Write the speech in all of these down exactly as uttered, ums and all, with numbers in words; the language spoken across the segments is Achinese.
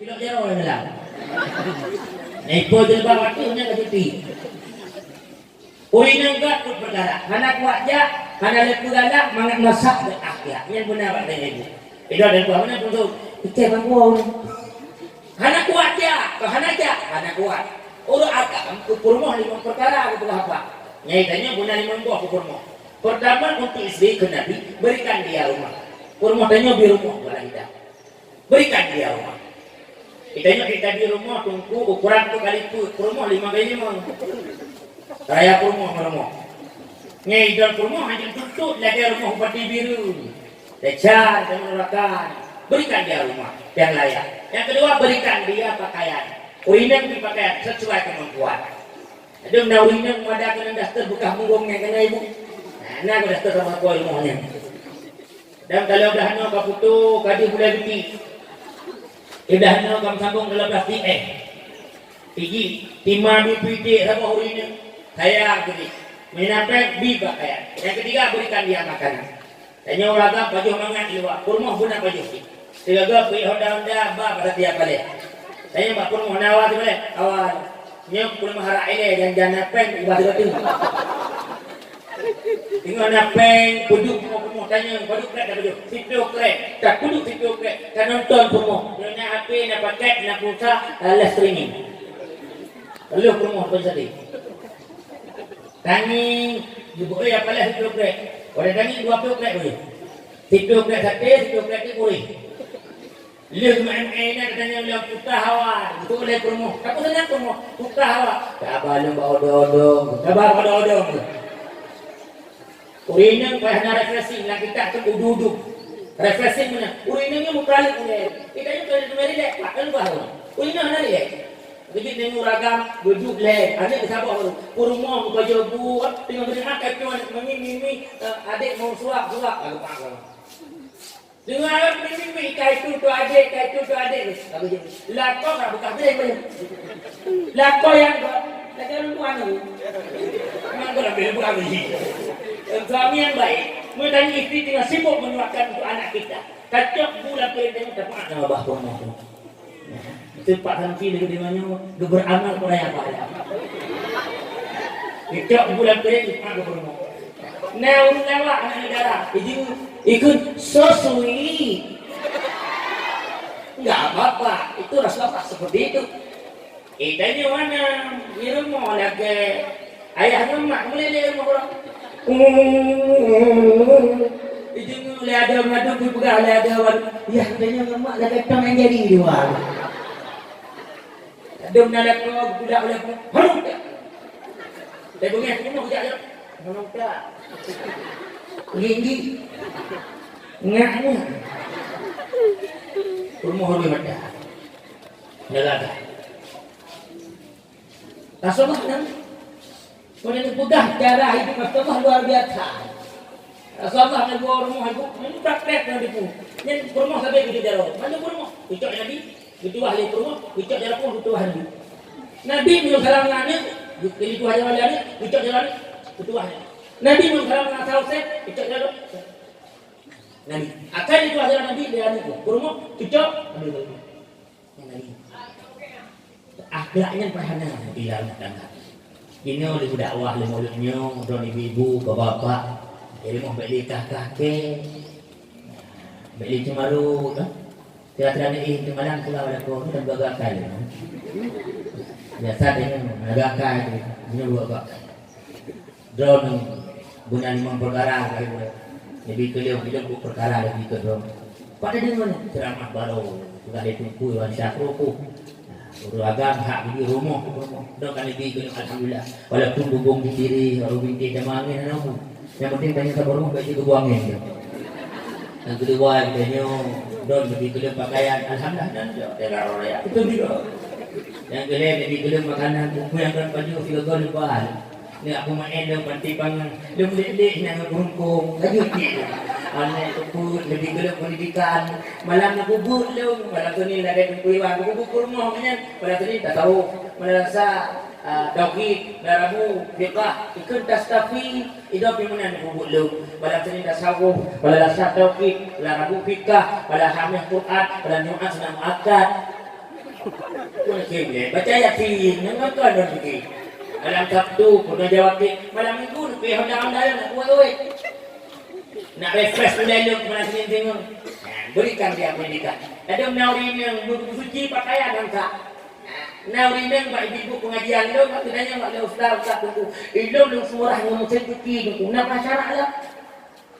Sidok jaroe lam. Nah, ipo jilbab ateueh nyan ka cuti. Ureueng inong gak peuet peukara, hana kuat jak, hana lé peugalak, mangat masak gak ah jak. Nyan beuna bak tanyoe ibu. Idong dan tuha meunan tuntot. Ikai bang kuah. Hana kuat jak, keu hana jak, hana kuat. Ureueng agam keu peurumoh limong peukara geupeugah haba. Nyai tanyoe beuna limong boh keu peurumoh. Pertama, untuk istri keu Nabi, berikan dia rumah. Peurumoh tanyoe bi rumoh bak kita. Berikan dia rumah. Kita ingat kita di rumah, Teungku, ukuran tu kali peuet, peurumoh lima kali lima. Raya peurumoh, peurumoh. Ngai idol peurumoh hanya tuntut lagèe rumoh bupati biru. Decan, dan rakan. Berikan dia rumah yang layak. Yang kedua, berikan dia pakaian. Ureueng inong bri pakaian sesuai kemampuan. Ada na ureueng inong mada keunan daster beukah murong ngai keunan ibu. Nah, na daster sama koi rumoh nyan. Dan kalau blah nyoe ka putôh, ka di bulai biti. Di blah nyoe ka meusambong dalam plastik eh. Iji, tima bi peuiték saboh ureueng inong. Saya beri. Meunapék bi pakaian. Yang ketiga, berikan dia makanan. Tanyoe ureueng agam pajoh mangat di luwa. Peurumoh beuna pajoh cit. Sigoe-goe peuék honda-honda ba bak satiap balèe. Tanyoe bak peurumoh na awa sibalèe. Awa. Nyoe peurumoh harak ilèe janjana péng ubah sigoe teuk. Teungoh na péng, peuduek rumoh-rumoh tanyong, padub krek tapajoh. Siplôh krek, takuduek siplôh krek, tanonton peurumoh. Nyoe na api, na paket, na pulsa, na live streaming. Lheuh peurumoh pun sedih. Tangieng, jeuet, eh, apalah siplôh krek. Watèe tangieng dua plôh krek boleh. Siplôh krek saté, siplôh krek ti boleh. Lheuh meu'en-en inan tatanyong lom putah awak, beutôi lé peurumoh. Tapi seunang peurumoh, putah awak. Saba lôn bak odong-odong, saba bak odong-odong. Ureueng inong payah na refreshing, lam kitab tu udu-udu. Refreshing meunan. Ureueng inong nyoe meukaleuek ulèe. Kita nyoe kalau teumeri lé, pak kan bah. Ureueng inong hana lé. Kejut deungoe ragam, geuduek lé. Aneuk saboh baru. Peurumoh meupajoh bu, teungoh geudengar kacau aneuk mimi-mimi, eh, adek mau suap-suap. Lalu pak. Deungoe awak mimi-mimi, ka itu tu adek, ka itu tu adek. Lalu jadi, lakoe ka buka beuréh beuréh. Lakoe nyang kok, lagèe ureueng tuha nyoe. Memang kok lebih buka beuréh. Suami yang baik, meutanyong istri teungoh sibuk menyuapkan untuk anak kita. Tacok bu lam piring, tapeugah sama bah peurumoh tu. Teupat santi lagèe deungon nyoe, geuberamal pun raya bahaya. Geucok bulan kering, ah, geupeureumoh. Nah, ureueng lawak aneuk neugara, ijeuet, ikheun, "So sweet." Enggak apa-apa, itu Rasulullah seperti itu. Kita nyoe mana, di rumoh lagèe Ayah ngon mak mulai lé rumoh uroe. Ijeungeue lé adoe ngadong, ipeugah lé adoe, "Yah, tanyoe ngon mak lagèe tom nyang jadi dua." Dong na lakoe geudak ulèe pun, "Harum tak?" Lé beungèh peurumoh jak, jak. "Harum tak?" Ngi-ngi. Ngak-ngak. Peurumoh rhoi mata. Nalada. Rasulullah nyan, pada neupeugah cara hidup Rasulullah luar biasa. Rasulullah neuwoe rumoh ibu, nyan praktek nyan ibu. Nyan peurumoh sabe geucok jaroe. Mandum peurumoh, geucok Nabi, geutuwah lé peurumoh, geucok jaroe pun geutuwah Nabi. Nabi meunyoe salam ngon aneuk, geutuwah jaroe lé aneuk, geucok jaroe aneuk, geutuwah Nabi. Nabi meunyoe salam ngon Hasan Husein, geucok jaroe. Nabi, akan geutuwah jaroe Nabi lé aneuk, peurumoh, geucok, Nabi. Akhlak nyan payah na di lam rumah tangga. Inoe lé dakwah lé mulod nyoe, droeneuh ibu-ibu, bapak-bapak. Ilmu bèk lé kah-kah kèe. Bèk lé ceumaru, kan? Teuka-teuka neuéh teumalang pula pada kau tu dan gaga kai. Biasa tengok gaga kai tu, nyoe buat apa? Droeneuh beuna limong peukara kali. Nabi keu lheueh, lheueh peukara lagèe keu droeneuh. Pada deungon ceramah baroe, peugah lé Teungku Iwan Syah Kruku. Ureueng agam hak geubi rumoh, rumoh. Droeneuh ka Nabi keu lheueh, alhamdulillah. Walaupun bubông jitiri, walau bintéh jamah angén hana hu. Nyang penting tanyoe saboh rumoh bèk jigeubu angén. Nyang keudua, geutanyoe droeneuh Nabi keu lheueh pakaian, alhamdulillah, dan teuka raya. Betul juga. Nyang keulhèe, Nabi keu lheueh makanan, buku nyang droeneuh pajoh sigoe-goe leubah. Neuk peumaén lom panti pangan, lom lé-lé nyang ngon beurungkong, laju cit. Aneuk peuet, leubeh gohlom pendidikan. Malam neupeubuet lom, malam Senin lagèe Teungku Iwan, neupeubuet peurumoh nyan, malam Senin tasawuf, malam Selasa, ah, tauhid, malam Rabu, fiqah, ikheun tastafi, idong pih meunan neupeubuet lom. Malam Senin tasawuf, malam Selasa tauhid, malam Rabu fiqah, malam Khamis Quran, malam Jumat sunat muakkad. Pun sibuk baca Yasin, nyang kon lôn pike. Malam Sabtu pun jawab kik, malam Minggu pike honda-honda nak buet-buet. Nak refresh ulèe lôn keupada Senin Timun. Nah, berikan dia pendidikan. Kadang na ureueng nyang beusuci pakaian nyang sa. Nah, na ureueng nyang bak ibu pengajian lôn, bak tanyong bak lé ustaz, ustaz teungku. Ilôn lôn seumurah ngon meusén suci teungku. Na syarat lah.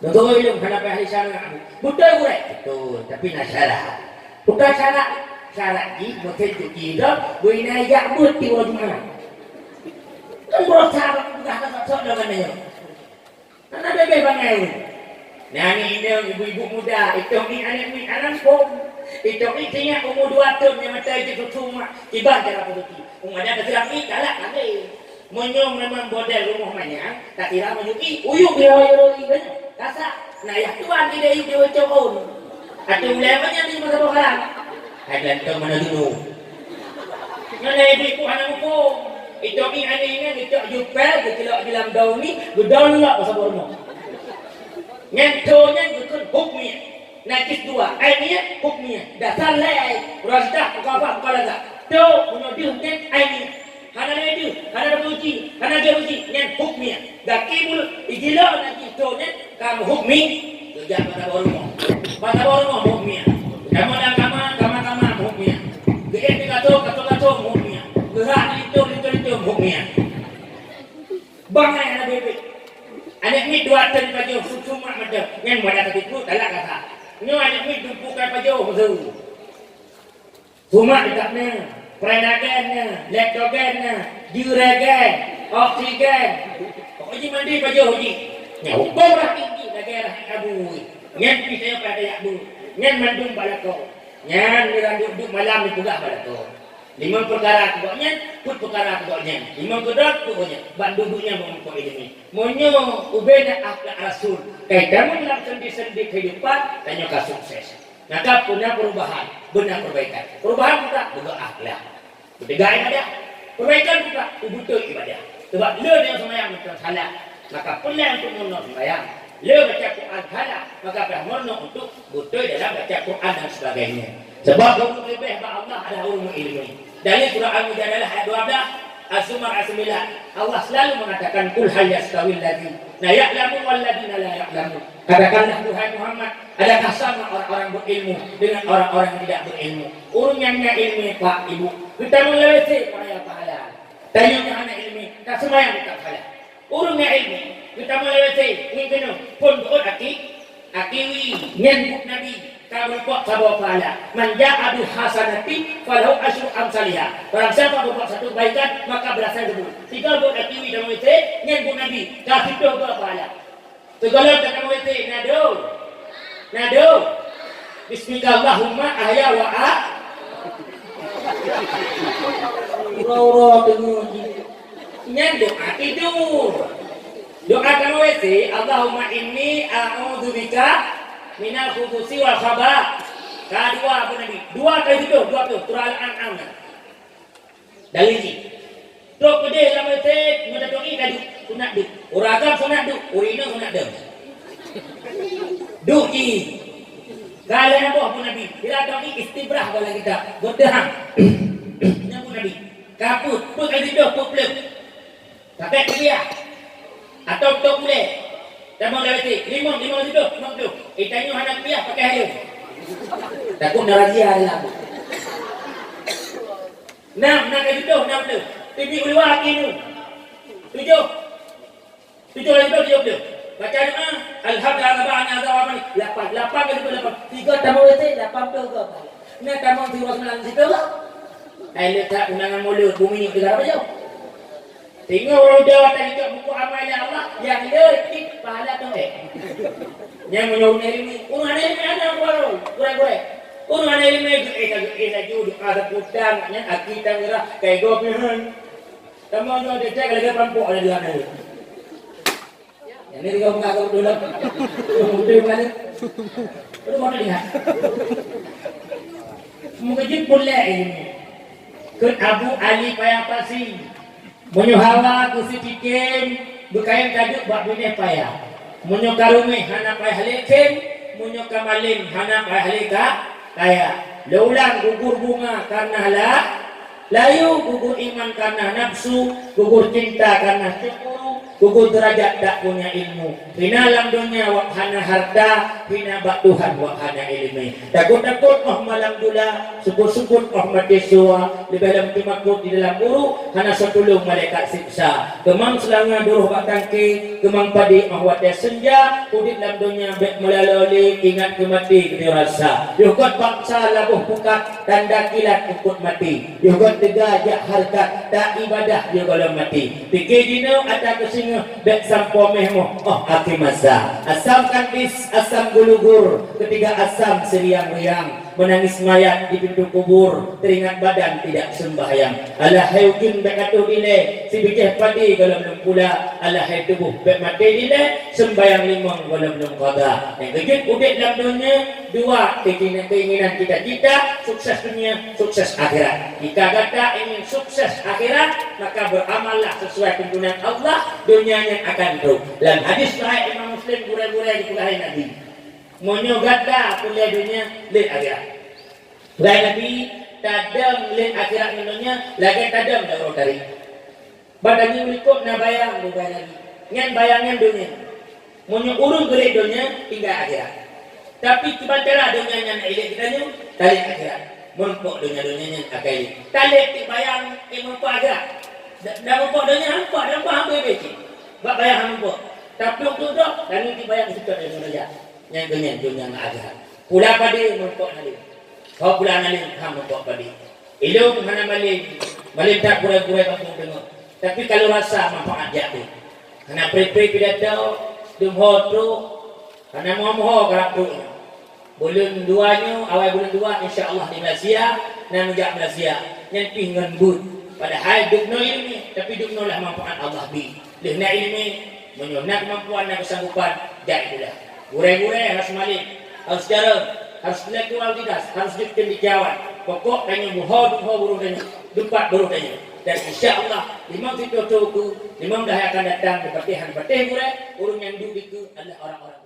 Beutôi lôn hana payah lé syarat. Beutôi gurèe? Beutôi, tapi na syarat. Bukan syarat, syarat jih meusén suci lôn, beu inan jak beuet di uroe Jumat. Kan beurasa bak peugah ka sok-sok deungon nyoe. Hana bèe-bèe bangai ureueng. Nah, ngieng-ngieng ibu-ibu muda, itong ngieng aneuk miet aneuk phôn. Itong ngieng sinyak umu dua thôn nyang mata jih susu mak, kiban cara peusuci. Umu adat keusiram ngieng galak habéh. Meunyoe memang model rumoh manyang, takira meunyoe i, uyuek di hawa yoro i banyak. Kasa, nah yah tuan tidak i dewa cokon. Atau ulama nya di masa bohalang. Hai ganteng mana dulu. Nyoe na ibu-ibu hana muphom. Itong ngieng aneuk nyan geucok jupel, geuceulok di lam daun mi, geudaun lok pasal boh rumoh. Nyan tho nyan geukheun hukmiah. Najis dua, ainiah, hukmiah. Dasar lhèe, rajdah, mukafah, mukhalazah. Tho, meunyoe deuh nyan ainiah. Hana lé deuh, hana lé uji, hana lé uji, nyan hukmiah. Gaki bulu, ijilok najis tho nyan, ka hukmi. Geujak mata boh rumoh. Mata boh rumoh hukmiah. Kamoe lam kama, kama-kama hukmiah. Geuék di kato, kato-kato hukmiah. Geuhah di linto, linto-linto hukmiah. Bangai hana bèe-bèe. Aneuk miet dua thôn pajoh susu mak mantong. Nyan muda katipu talak kasa. Nyoe aneuk miet dumpu kai pajoh meuseu. Sumak dekat na, prenagen na, leptogen na, juregen, oksigen. Pokok jih mandi pajoh jih. Nyan hubong rah tinggi lagèe rah abu. Nyan pih saya pada yak bu. Nyan mandum balako. Nyan nirang duek-duek malam dipeugah balako. Limong peukara keu gobnyan, peuet peukara keu gobnyan. Limong keudroe keu gobnyan. Ban duduek nyan meumeuko ileumèe. Meunyoe ubena akhlak Rasul, kai tamong lam sendi-sendi keuhidupan, tanyoe ka sukses. Maka peuna perubahan, beuna perbaikan. Perubahan buka, buka akhlak. Beuteuga ibadah. Perbaikan buka, beutôi ibadah. Sebab le nyang seumayang mantong salah, maka peureulèe untuk meurunoe seumayang. Le baca Quran salah, maka payah meurunoe untuk beutôi dalam baca Quran dan sebagainya. Sebab ureueng leubeh bak Allah adalah ureueng meuileumèe. Dalil surah Al-Mujadalah ayat dua belas, Az-Zumar ayat sembilan. Allah selalu mengatakan, "Qul hal yastawil ladzina ya'lamun wal ladzina la ya'lamun." Katakanlah, duhai Muhammad, adakah sama orang-orang berilmu dengan orang-orang yang tidak berilmu? Ureueng nyang na ileumèe, Pak, Ibu, geutamong lam WC payah pahala. Tanyoe nyang hana ileumèe, ka seumayang teutap salah. Ureueng nyang ileumèe, geutamong lam WC, ngieng keunoe, phôn beuet aki, akiwi, nyan buet Nabi, ka meurumpok saboh pahala. Man ja'a bil hasanatin falahu asyru amsaliha. Barang siapa berbuat satu kebaikan, maka berasai sepuluh. Tiga buet akiwi dalam WC, nyan buet Nabi, ka siplôh dua pahala. Sigohlom tatamong WC, nado. Nado. Bismikallahumma ahya wa a-, Ura-ura teungoh jih. Nyan doa tidur. Doa tamong WC, Allahumma inni a'udzubika minal khubusi wal khaba'ith. Ka dua buet Nabi. Dua kali siplôh, dua plôh. Surah Al-An'am. Dalil jih. Trok keudeh lam WC, meutatong ié ka duek, sunat duek. Ureueng agam sunat duek, ureueng inong sunat deueng. Duek jih. Ka lhèe boh buet Nabi, sira tong ié istibrah bak lam kitab. Beuteuhang. Nyan buet Nabi. Ka peuet, peuet ka siplôh, peuet plôh. Pakai kupiah. Atau tok ulèe. Tamong lam WC, limong, limong siplôh, limong plôh. Eh, tanyoe hana kupiah, pakai hayeu. Takot na razia lam. Nam, nam ka siplôh, nam plôh. Tibi u luwa aki nu. Tujoh. Tujoh lagi tujoh plôh. Baca doa, Alhamdulillah, Rabbil Alamin, lapan. Lapan ka siplôh, lapan. Tiga tamong WC, lapan plôh tiga. Nah, tamong siplôh seumayang siplôh lah. Hai, le that undangan mulod, bumi nyok tiga ratus jauh. Singoh uroe udah tadi cok buku amal ya Allah, nyang le cit pahala tu, eh. Nyang meunyoe ureueng ileumèe, ureueng hana ileumèe hana gurèe, gurèe-gurèe. Ureueng hana ileumèe, eh, eh, laju doa seputan, nyan aki tanggera, kai gob nyan. Teuma nyoe dicek lagèe pampok ada di dalam. Nyan ni tiga buka tu dulu. Betul kan? Betul mau lihat. Meukeujeuet puléh ilmu. Kheun Abu Ali Paya Pasi, meunyoe hawa keu sitikem, beukayém taduek bak binéh paya. Meunyoe ka ruméh hana payah lé khem, meunyoe ka malém hana payah lé ka kaya. Lheuh ulang gugur bunga karna la-, layu, gugur iman karna nafsu, gugur cinta karna cemburu, gugur derajat tak punya ilmu. Hina lam donya wak hana harta, hina bak Tuhan wak hana ileumé. Takot-takot oh malam dula, sukut-sukut oh maté sua, leubeh lom teumakot di dalam ureuëng, hana soe tulông malaikat siksa. Keumang seulanga duroh bak tangke, keumang padé oh watée seunja, udeb lam donya bék meulalo lé, ingat keu maté geuteuh rasa. Yoh göt bangsa laboh pukat, tanda kilat eungkôt maté. Yoh göt teuga jak hareukat, tak ibadah yoh gohlom maté. Pike jinoe atra keu singoh, bék sampoe méh moh oh akhé masa. Asam kandis, asam gulugur, keutiga asam seuriang-riang. Meunangis mayat di pintoe kubur, teuringat badan tidak seumbahyang. Alah hai ujeuen bék ka toh dilée, sibijéh padé gohlom lom pula. Alah hai tuboh bék maté dilée, seumbahyang limong gohlom lom qada. Nyang keujeuet udeb lam donya, dua keinginan, keinginan cita-cita, sukses dunia, sukses akhirat. Jika gata ingin sukses akhirat, maka beramallah sesuai tuntunan Allah, dunia nyan akan trok. Lam hadis sahih Imam Muslim, gurée-gurée geupeugah lé Nabi, meunyoe gata peureulée dunia, lé akhirat. Peugah Nabi, tadong lé akhirat ngon donya lagée tadong lam uroe tarek. Bak tanyoe likot na bayang, peugah Nabi. Nyan bayang nyan donya. Meunyoe ureuëng geuret donya, tinggai akhirat. Tapi kiban cara donya nyan na ilée geutanyoe, talét akhirat. Meurumpok donya-donya nyan akai lé. Talét tieb bayang, eh, meurumpok akhirat. Da-, dan meurumpok donya, meurumpok, dan meurumpok hambé becik. Bak bayang hana meurumpok. Tapi untuk dok, dan tieb bayang seutôt dari manusia. Nyang keunyan donya ngon akhirat. Pula padé meurumpok naleueng. Ho pula naleueng, ha meurumpok padé. Ilôn hana malém, malém that gurée-gurée kampung teungoh. Tapi kalau rasa manfaat jak tu. Hana pré-pré pidato, dum ho trok, hana moho-moho karab trok nyoe. Buleuen dua nyoe, awai buleuen dua, insya Allah di Malaysia, na meujak Malaysia. Nyan pih ngon buet. Padahai dum noe ileumé, tapi dum noe lah manfaat Allah bi. Lheueh na ileumé, meunyoe na keumampuan, na keusanggopan, jak itulah. Gurée-gurée harus malém, harus jareueng, harus intelektualitas, harus jeuet cendekiawan. Pokok tanyoe buho dum ho buruh tanyoe, dum pat buruh tanyoe. Dan insya Allah, limong sitoe ukeue, limong dahai akan datang, dipatéh hana patéh gurée, ureuëng nyang duek dikeue adalah orang-orang